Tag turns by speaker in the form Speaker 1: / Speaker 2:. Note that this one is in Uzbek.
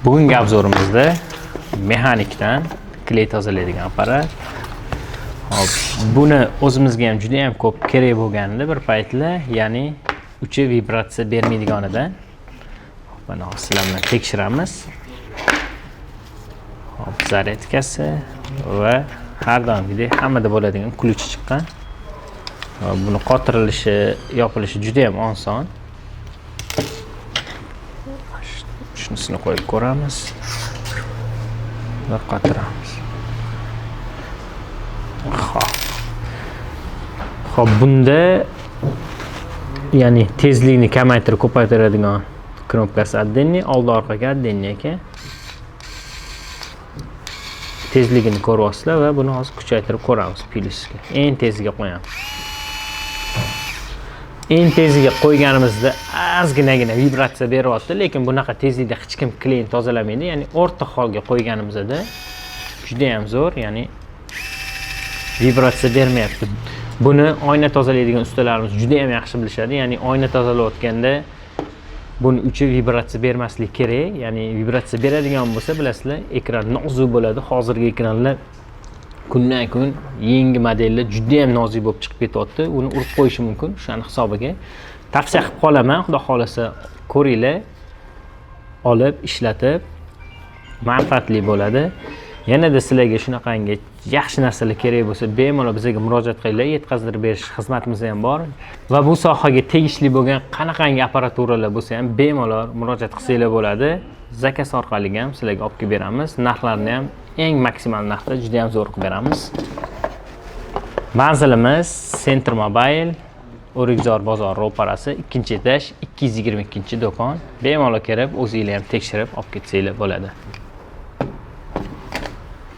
Speaker 1: Bugungi обзор imizda mexanikdan клей tozalaydigan apparat. Hop, buni o'zimizga ham juda ham ko'p kerak bo'lgandi bir paytlar, ya'ni uchi vibratsiya bermaydiganidan. Hop, mana hozir sizlar bilan tekshiramiz. Hop, зарядка si va har doimgidek hammada bo'ladigan ключ i chiqqan. Hop, buni qotirilishi, yopilishi juda ham oson. Shunisini qo'yib ko'ramiz va qotiramiz. Hop. Hop, bunda ya'ni tezlikni kamaytirib ko'paytiradigan knopkasi отдельный, oldi orqaga отдельный ekan. Tezligini ko'ryapsizlar va buni hozir kuchaytirib ko'ramiz plyusga. Eng teziga qo'yamiz. Eng teziga qo'yganimizda ozginagina vibratsiya beryapti, lekin bunaqa tezlikda hech kim клей ni tozalamaydi. Ya'ni o'rta holga qo'yganimizda juda ham zo'r, ya'ni vibratsiya bermayapti. Buni oyna tozalaydigan ustalarimiz juda ham yaxshi bilishadi. Ya'ni oyna tozalayotganda buni uchi vibratsiya bermaslik kerak. Ya'ni vibratsiya beradigan bo'lsa, bilasizlar, ekran nozik bo'ladi. Hozirgi ekranlar kundan kun yangi modellar juda ham nozik bo'lib chiqib ketyapti. Uni urib qo'yishi mumkin. O'shani hisobiga tavsiya qilib qolaman. Xudo xohlasa ko'ringlar, olib ishlatib manfaatli bo'ladi. Yanada sizlarga shunaqangi yaxshi narsalar kerak bo'lsa, bemalol bizga murojaat qilinglar, yetkazdirib berish xizmatimiz ham bor va bu sohaga tegishli bo'lgan qanaqangi apparaturalar bo'lsa ham bemalol murojaat qilsanglar bo'ladi. Заказ orqali ham sizlarga olib kelib beramiz. Narxlarni ham eng maksimal narxda juda ham zo'r qilib beramiz. Manzilimiz Center Mobile, O'rikzor bozor ro'parasi, 2-etaj, 222-do'kon. Bemalol kirib, o'zinglar ham tekshirib olib ketsanglar bo'ladi.